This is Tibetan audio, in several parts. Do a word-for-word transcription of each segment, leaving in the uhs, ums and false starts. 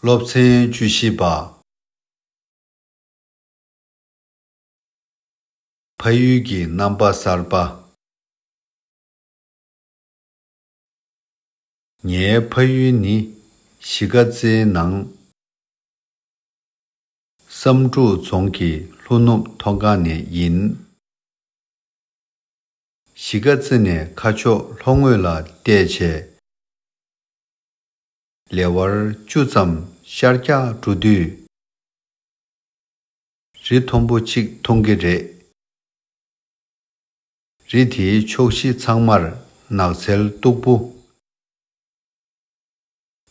སློབ་ཚན་བཅུ་བཞི་པ། ཕ་ཡུལ་གྱི་རྣམ་པ་གསར་པ། ངའི་ཕ་ཡུལ་ནི་གཞིས་ཀ་རྩེའི་ནང་བསམ་འགྲུབ་རྫོང་གི་ལྷོ་ནུབ་མཐོ་སྒང་ནས་ཡིན། གཞིས་ཀ་རྩེ་ནས་ཁ་ཕྱོགས་ལྷོ་ངོས་ལ་བལྟས་བྱས། ལེ་དབར་བཅུ་ཙམ་ཤར་རྒྱག་འགྲོ་དུས། རི་མཐོན་པོ་གཅིག་མཐོང་གི་རེད། རི་དེའི་ཕྱོགས་བཞི་ཚང་མར་ནགས་ཚལ་སྟུག་པོ།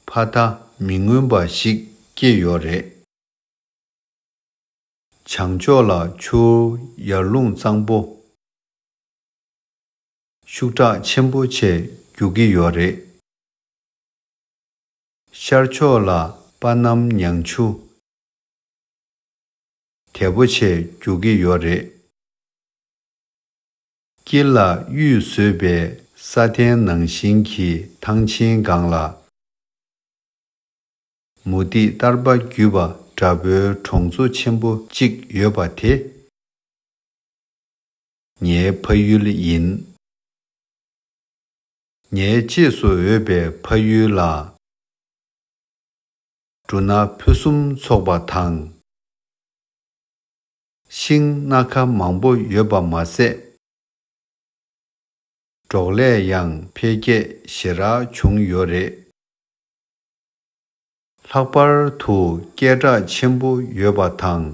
ཕ་མཐའ་མི་མངོན་པ་ཞིག་སྐྱེས་ཡོད་རེད། བྱང་ཕྱོགས་ལ་ཆུ་ཡར་ཀླུང་གཙང་པོ། ཤུགས་དྲག་ཆེན་པོ་བྱས་རྒྱུག་གི་ཡོད་རེད། ཤར་ཕྱོགས་ལ་པ་སྣམ་ཉང་ཆུ། དལ་པོ་བྱས་རྒྱུག་གི་ཡོད་རེད། དཀྱིལ་ལ་གཡུས་བཟོས་པའི་ས་གདན་ནང་བཞིན་གྱི་ཐང་ཆེན་སྒང་ལ། མུ་ཏིག་གཏར་པ་བརྒྱུས་པ་འདྲ་པོའི་གྲོང་ཚོ་ཆེན་པོ་གཅིག་ཡོད་པ་དེ། ངའི་ཕ་ཡུལ་ཡིན། ངའི་གཅེས་སུ་འོས་པའི་ཕ་ཡུལ་ལ། འབྲུ་སྣ་ཕུན་སུམ་ཚོགས་པ་དང་། ཤིང་སྣ་ཁ་མང་པོ་ཡོད་པ་མ་ཟད། འབྲོག་ལས་ཡང་འཕེལ་རྒྱས་ཞེ་དྲག་བྱུང་ཡོད་རེད། ལྷག་པར་དུ་སྐད་གྲགས་ཆེན་པོ་ཡོད་པ་དང་།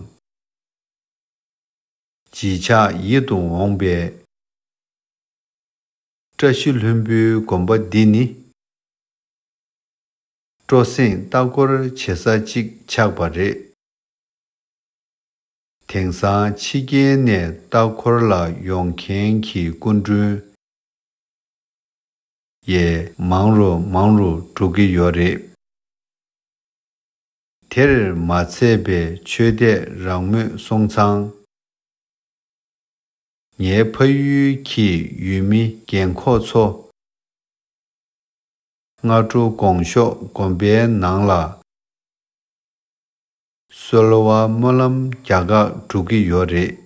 བརྗིད་ཆགས་ཡིད་དུ་འོང་པའི་བཀྲ་ཤིས་ལྷུན་པོའི་དགོན་པ་འདི་ནི། སྤྲོ་གསེང་ལྟ་སྐོར་བྱེད་ས་གཅིག་ཆགས་པ་རེད། དེང་སང་ཕྱི་རྒྱལ་ནས་ལྟ་སྐོར་ལ་ཡོང་མཁན་གྱི་སྐུ་མགྲོན་ཡང་མང་རུ་མང་རུ་འགྲོ་གི་ཡོད་རེད། དེར་མ་ཚད་པའི་ཆོས་དད་རང་མོས་སོང་ཙང་། ངའི་ཕ་ཡུལ་གྱི་ཡུལ་མི་རྒན་འཁོགས་ཚོ། སྔ་དྲོ་དགོང་ཞོགས་དགོན་པའི་ནང་ལ་གསོལ་བ་སྨོན་ལམ་རྒྱག་གར་འགྲོ་གི་ཡོད་རེད།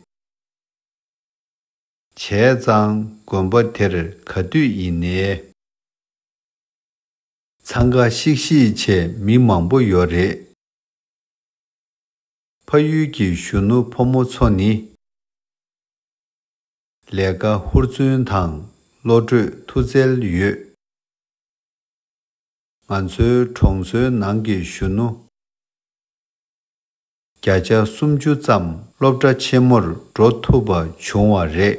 བྱས་ཙང་དགོན་པ་དེར་ག་དུས་ཡིན་ནའི་འཚང་ཁ་ཤིག་ཤིག་བྱས་མི་མང་པོ་ཡོད་རེད། ཕ་ཡུལ་གྱི་གཞོན་ནུ་ཕོ་མོ་ཚོ་ནི། ལས་ཀ་ཧུར་བརྩོན་དང་བློ་གྲོས་མཐུ་རྩལ་ཡོད། ང་ཚོའི་གྲོང་ཚོའི་ནང་གི་གཞོན་ནུ་བརྒྱ་ཆ་སུམ་ཅུ་ཙམ་སློབ་གྲྭ་ཆེན་མོར་འགྲོ་ཐུབ་པ་བྱུང་བ་རེད།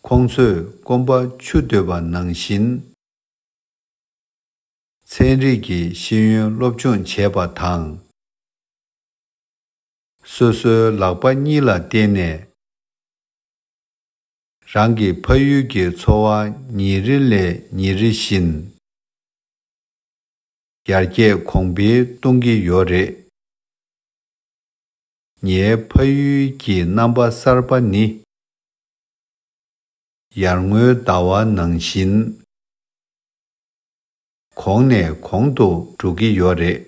ཁོང་ཚོས་སྐོམ་པ་ཆུ་འདོད་པ་ནང་བཞིན། ཚན་རིག་གི་ཤེས་ཡོན་སློབ་སྦྱོང་བྱས་པ་དང་། སོ་སོའི་ལག་པ་གཉིས་ལ་བརྟེན་ནས། རང་གི་ཕ་ཡུལ་གྱི་འཚོ་བ་ཉིན་རེ་ལས་ཉིན་རེ་བཞིན་ཡར་རྒྱས་གོང་འཕེལ་གཏོང་གི་ཡོད་རེད། ངའི་ཕ་ཡུལ་གྱི་རྣམ་པ་གསར་པ་ནི། ཡར་ངོའི་ཟླ་བ་ནང་བཞིན། གོང་ནས་གོང་དུ་འགྲོ་གི་ཡོད་རེད།